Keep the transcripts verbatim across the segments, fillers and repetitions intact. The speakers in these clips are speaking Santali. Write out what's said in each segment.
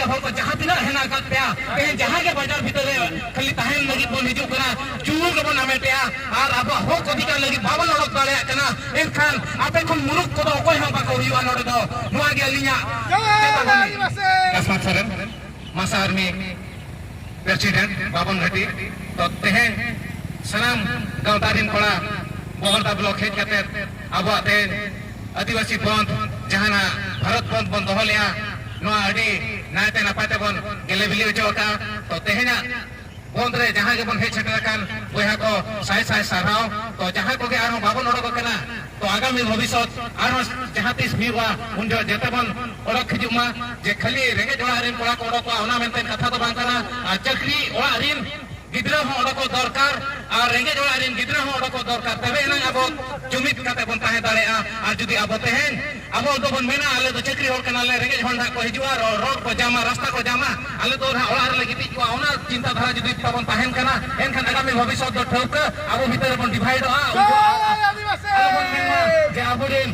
ᱦᱚᱲ ᱠᱚ ᱡᱟᱦᱟᱸ ᱛᱤᱱᱟᱹᱜ ᱦᱮᱱᱟᱜ ᱟᱠᱟᱫ ᱯᱮᱭᱟ, ᱛᱮᱦᱮᱧ ᱡᱟᱦᱟᱸ ᱜᱮ ᱵᱟᱡᱟᱨ ᱵᱷᱤᱛᱟᱹᱨ ᱨᱮ ᱠᱷᱟᱹᱞᱤ ᱛᱟᱦᱮᱱ ᱞᱟᱹᱜᱤᱫ ᱵᱚᱱ ᱦᱤᱡᱩᱜ ᱠᱟᱱᱟ, ᱡᱩᱞᱩ ᱜᱮᱵᱚᱱ ᱦᱟᱢᱮᱴᱮᱜᱼᱟ ᱟᱨ ᱟᱵᱚᱣᱟᱜ ᱦᱚᱠ ᱚᱫᱷᱤᱠᱟᱨ ᱞᱟᱹᱜᱤᱫ ᱵᱟᱵᱚᱱ ᱚᱰᱚᱠ ᱫᱟᱲᱮᱭᱟᱜ ᱠᱟᱱᱟ, ᱮᱱᱠᱷᱟᱱ ᱟᱯᱮ ᱠᱷᱚᱱ ᱢᱩᱨᱩᱠ ᱠᱚᱫᱚ ᱚᱠᱚᱭ ᱦᱚᱸ ᱵᱟᱠᱚ ᱦᱩᱭᱩᱜᱼᱟ ᱱᱚᱰᱮ ᱫᱚ᱾ ᱱᱚᱣᱟ ᱜᱮ ᱟᱹᱞᱤᱧᱟᱜ ᱪᱮᱛᱟᱵᱚᱱᱤ᱾ ᱠᱟᱥᱢᱟᱛ ᱥᱚᱨᱮᱱ, ᱢᱟᱥᱟ ᱟᱨᱢᱤ ᱯᱨᱮᱥᱤᱰᱮᱱᱴ ᱵᱟᱵᱚᱱ ᱜᱷᱟᱴᱤ᱾ ᱛᱚ ᱛᱮᱦᱮᱧ ᱥᱟᱱᱟᱢ ᱜᱟᱶᱛᱟ ᱨᱤᱱ ᱠᱚᱲᱟ ᱵᱚᱦᱚᱲᱫᱟ ᱵᱞᱚᱠ ᱦᱮᱡ ᱠᱟᱛᱮ ᱟᱵᱚᱣᱟᱜ ᱛᱮᱦᱮᱧ ᱟᱹᱫᱤᱵᱟᱹᱥᱤ ᱵᱚᱱᱫᱷ, ᱡᱟᱦᱟᱱᱟᱜ ᱵᱷᱟᱨᱚᱛ ᱵᱚᱱᱫᱷ ᱵᱚᱱ ᱫᱚᱦᱚ ᱞᱮᱜᱼᱟ, ᱱᱚᱣᱟ ᱟᱹᱰᱤ ᱱᱟᱭᱛᱮ ᱱᱟᱯᱟᱭ ᱛᱮᱵᱚᱱ ᱜᱮᱞᱮ ᱵᱤᱞᱤ ᱦᱚᱪᱚ ᱟᱠᱟᱫᱼᱟ᱾ ᱛᱚ ᱛᱮᱦᱮᱧᱟᱜ ᱵᱚᱱᱫᱷ ᱨᱮ ᱡᱟᱦᱟᱸ ᱜᱮᱵᱚᱱ ᱦᱮᱡ ᱥᱮᱴᱮᱨ ᱟᱠᱟᱱ ᱵᱚᱭᱦᱟ ᱠᱚ, ᱥᱟᱭ ᱥᱟᱭ ᱥᱟᱨᱦᱟᱣ᱾ ᱛᱚ ᱡᱟᱦᱟᱸ ᱠᱚᱜᱮ ᱟᱨᱦᱚᱸ ᱵᱟᱵᱚᱱ ᱚᱰᱚᱠ ᱟᱠᱟᱱᱟ, ᱛᱚ ᱟᱜᱟᱢᱤ ᱵᱷᱚᱵᱤᱥᱥᱚᱛ ᱟᱨᱦᱚᱸ ᱡᱟᱦᱟᱸ ᱛᱤᱥ ᱦᱩᱭᱩᱜᱼᱟ, ᱩᱱ ᱡᱚᱦᱚᱜ ᱡᱮᱛᱮ ᱵᱚᱱ ᱚᱰᱚᱠ ᱦᱤᱡᱩᱜ ᱢᱟ᱾ ᱡᱮ ᱠᱷᱟᱹᱞᱤ ᱨᱮᱸᱜᱮᱡ ᱚᱲᱟᱜ ᱨᱮᱱ ᱠᱚᱲᱟ ᱠᱚ ᱚᱰᱚᱠᱚᱜᱼᱟ, ᱚᱱᱟ ᱢᱮᱱᱛᱮ ᱠᱟᱛᱷᱟ ᱫᱚ ᱵᱟᱝ ᱠᱟᱱᱟ᱾ ᱟᱨ ᱪᱟᱹᱠᱨᱤ ᱚᱲᱟᱜ ᱨᱮᱱ ᱜᱤᱫᱽᱨᱟᱹ ᱦᱚᱸ ᱚᱰᱚᱠᱚᱜ ᱫᱚᱨᱠᱟᱨ, ᱟᱨ ᱨᱮᱸᱜᱮᱡ ᱚᱲᱟᱜ ᱨᱮᱱ ᱜᱤᱫᱽᱨᱟᱹ ᱦᱚᱸ ᱚᱰᱚᱠᱚᱜ ᱫᱚᱨᱠᱟᱨ, ᱛᱚᱵᱮ ᱮᱱᱟᱝ ᱟᱵᱚ ᱡᱩᱢᱤᱫ ᱠᱟᱛᱮ ᱵᱚᱱ ᱛᱟᱦᱮᱸ ᱫᱟᱲᱮᱭᱟᱜᱼᱟ᱾ ᱟᱨ ᱡᱩᱫᱤ ᱟᱵᱚ ᱛᱮᱦᱮᱧ ᱟᱵᱚ ᱫᱚᱵᱚᱱ ᱢᱮᱱᱟ, "ᱟᱞᱮ ᱫᱚ ᱪᱟᱹᱠᱨᱤ ᱦᱚᱲ ᱠᱟᱱᱟᱞᱮ, ᱨᱮᱸᱜᱮᱡ ᱦᱚᱲ ᱱᱟᱦᱟᱜ ᱠᱚ ᱦᱤᱡᱩᱜᱼᱟ, ᱨᱚ-, ᱨᱚᱰ ᱠᱚ ᱡᱟᱢᱟ, ᱨᱟᱥᱛᱟ ᱠᱚ ᱡᱟᱢᱟ, ᱟᱞᱮ ᱫᱚ ᱱᱟᱦᱟᱜ ᱚᱲᱟᱜ ᱨᱮᱞᱮ ᱜᱤᱛᱤᱡ ᱠᱚᱜᱼᱟ", ᱚᱱᱟ ᱪᱤᱱᱛᱟ ᱫᱷᱟᱨᱟ ᱡᱩᱫᱤ ᱛᱟᱵᱚᱱ ᱛᱟᱦᱮᱱ ᱠᱟᱱᱟ, ᱮᱱᱠᱷᱟᱱ ᱟᱜᱟᱢᱤ ᱵᱷᱚᱵᱤᱥᱥᱚᱛ ᱫᱚ ᱴᱷᱟᱹᱣᱠᱟᱹ ᱟᱵᱚ ᱵᱷᱤᱛᱟᱹᱨ ᱨᱮᱵᱚᱱ ᱰᱤᱵᱷᱟᱭᱤᱰᱚᱜᱼᱟ᱾ ᱩᱱ ᱡᱚᱦᱚᱜ ᱟᱞᱚᱵᱚᱱ ᱢᱮᱱ ᱢᱟ ᱡᱮ ᱟᱵᱚᱨᱮᱱ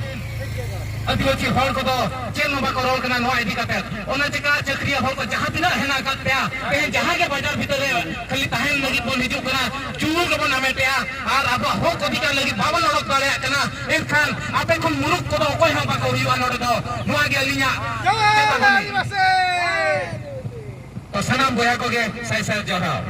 ᱟᱹᱫᱤᱵᱟᱹᱥᱤ ᱦᱚᱲ ᱠᱚᱫᱚ ᱪᱮᱫ ᱦᱚᱸ ᱵᱟᱠᱚ ᱨᱚᱲ ᱠᱟᱱᱟ ᱱᱚᱣᱟ ᱤᱫᱤ ᱠᱟᱛᱮ᱾ ᱚᱱᱟ ᱪᱤᱠᱟ ᱪᱟᱹᱠᱨᱤᱭᱟᱹ ᱦᱚᱲ ᱠᱚ ᱡᱟᱦᱟᱸ ᱛᱤᱱᱟᱹᱜ ᱦᱮᱱᱟᱜ ᱟᱠᱟᱫ ᱯᱮᱭᱟ, ᱛᱮᱦᱮᱧ ᱡᱟᱦᱟᱸ ᱜᱮ ᱵᱟᱡᱟᱨ ᱵᱷᱤᱛᱟᱹᱨ ᱨᱮ ᱠᱷᱟᱹᱞᱤ ᱛᱟᱦᱮᱱ ᱞᱟᱹᱜᱤᱫ ᱵᱚᱱ ᱦᱤᱡᱩᱜ ᱠᱟᱱᱟ, ᱡᱩᱞᱩ ᱜᱮᱵᱚᱱ ᱦᱟᱢᱮᱴᱮᱜᱼᱟ ᱟᱨ ᱟᱵᱚᱣᱟᱜ ᱦᱚᱠ ᱚᱫᱷᱤᱠᱟᱨ ᱞᱟᱹᱜᱤᱫ ᱵᱟᱵᱚᱱ ᱚᱰᱚᱠ ᱫᱟᱲᱮᱭᱟᱜ ᱠᱟᱱᱟ, ᱮᱱᱠᱷᱟᱱ ᱟᱯᱮ ᱠᱷᱚᱱ ᱢᱩᱨᱩᱠ ᱠᱚᱫᱚ ᱚᱠᱚᱭ ᱦᱚᱸ ᱵᱟᱠᱚ ᱦᱩᱭᱩᱜᱼᱟ ᱱᱚᱰᱮ ᱫᱚ᱾ ᱱᱚᱣᱟ ᱜᱮ ᱟᱹᱞᱤᱧᱟᱜ ᱪᱮᱛᱟᱵᱚᱱᱤ᱾ ᱛᱚ ᱥᱟᱱᱟᱢ ᱵᱚᱭᱦᱟ ᱠᱚᱜᱮ ᱥᱟᱭ ᱥᱟᱭ ᱡᱚᱦᱟᱨ᱾